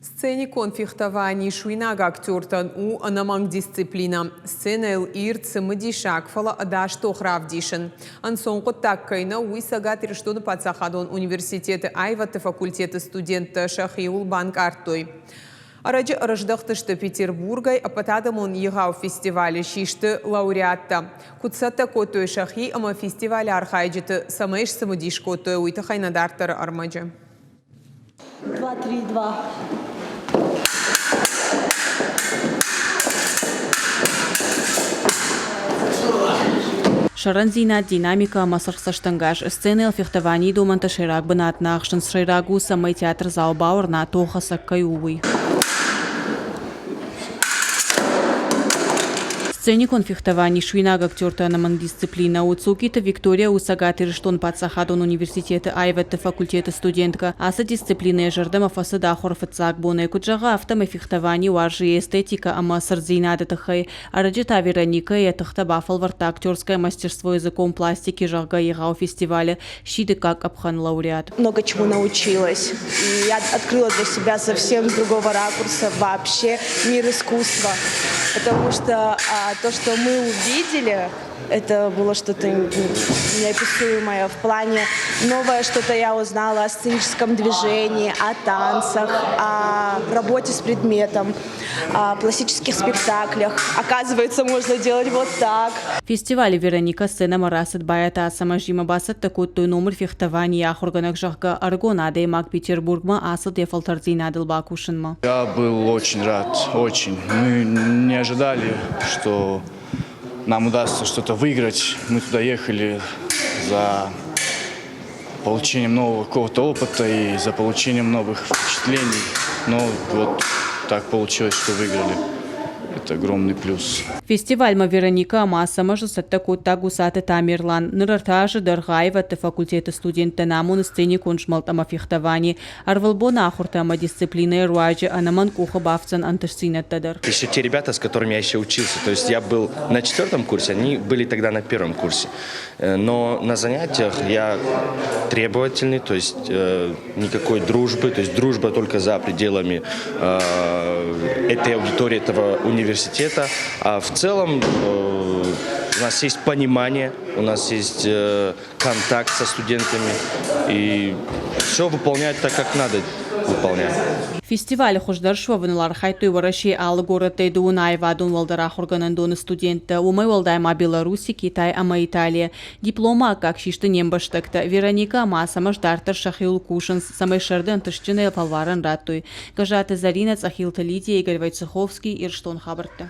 Сценикон фехтовани суинаг актертӕн у ӕнӕмӕнг дисциплинӕ. Сценӕйыл ирд, цымыдисаг, фӕлӕ ӕдас тох равдисын ӕнцон хъуыддаг кӕй нӕу, уый Цӕгат Ирыстоны паддзахадон университеты аивӕдты факультеты студенттӕ сӕхиуыл банкъардтой. Ӕрӕджы ӕрыздӕхтысты Петербургӕй ӕппӕтадӕмон егъау фестивалы систы лауреаттӕ. Куыд цӕттӕ кодтой сӕхи ӕмӕ фестивалы архайджыты цӕмӕй сцымыдис кодтой, уый тыххӕй нӕ дарддӕры ӕрмӕджы. Два, три, два. Сӕрӕндзинад, динамикӕ ӕмӕ цыргъцӕстӕнгас сценӕйыл фехтованийы домӕнтӕ сӕйраг бынат нӕ ахсынц. Сӕйраг у, цӕмӕй театрдзау бауырна, тох ӕцӕг кӕй у, уый. Сценикон фехтовани суинаг актерты ӕнӕмӕнг дисциплинӕ у. Цукиты Виктория у Цӕгат Ирыстоны паддзахадон университеты аивӕдты факультеты студенткӕ. Ацы дисциплинӕ йӕ зӕрдӕмӕ фӕцыд ахуыры фыццаг бонӕй. Куыд зӕгъы, афтӕмӕй фехтовани уарзы йе эстетикӕ ӕмӕ цырддзинады тыххӕй. Ӕрӕджы та Вероникӕ йӕ тыхтӕ бафӕлвӕрдта Актерское мастерство языком пластики, зӕгъгӕ, егъау фестивалы сси дыккаг къӕпхӕн лауреат. Много чему научилась. И я открыла для себя совсем с другого ракурса вообще мир искусства. Потому что то, что мы увидели, это было что-то неописуемое в плане новое что-то я узнала о сценическом движении, о танцах, о работе с предметом, о пластических спектаклях. Оказывается, можно делать вот так. Фестивалы Вероника сценӕмӕ рацыд Байаты Ацӕмӕзимӕ бацӕттӕ кодтой номыр фехтованийы ахуыргӕнӕг, зӕгъгӕ, ӕрыгон адӕймаг Петербургмӕ ацыд йӕ фӕлтӕрддзинадыл бакусынмӕ. Я был очень рад, очень. Мы не ожидали, что нам удастся что-то выиграть. Мы туда ехали за получением нового какого-то опыта и за получением новых впечатлений. Но вот так получилось, что выиграли. Это огромный плюс. Фестивальмӕ Вероникӕ ӕмӕ Ацӕмӕзы цӕттӕ кодта Гусаты Тамерлан. Ныр ӕртӕ азы дӕргъы аивӕдты факультеты студенттӕн амоны сценикон змӕлд ӕмӕ фехтовани. Ӕрвылбоны ахуыртӕ ӕмӕ дисциплинӕйы руаджы ӕнӕмӕнг къухы бафтдзӕн ӕнтыстдзинӕдтӕ дӕр. Еще те ребята, с которыми я еще учился, то есть я был на четвертом курсе, они были тогда на первом курсе. Но на занятиях я требовательный, то есть никакой дружбы, то есть дружба только за пределами этой аудитории, этого университета. А в целом у нас есть понимание, у нас есть контакт со студентами, и все выполнять так, как надо выполнять. Фестивалы хуыздӕр суӕвыныл архайдтой Уӕрӕсейы алы горӕттӕй дыууын аивадон уӕлдӕр ахуыргӕнӕндоны студенттӕ, уымӕй уӕлдай ма Беларуси, Китай ӕмӕ Италийӕ. Дипломы аккаг систы не мбӕстӕгтӕ. Вероникӕ ӕмӕ Ацӕмӕз дарддӕр сӕхиуыл кусынц, цӕмӕй сӕрды ӕнтыстджынӕй фӕлварӕн радтой. Гӕззаты Зӕринӕ, Цъӕхилты Лидия, Игорь Войцеховский, Ирыстон хабӕрттӕ.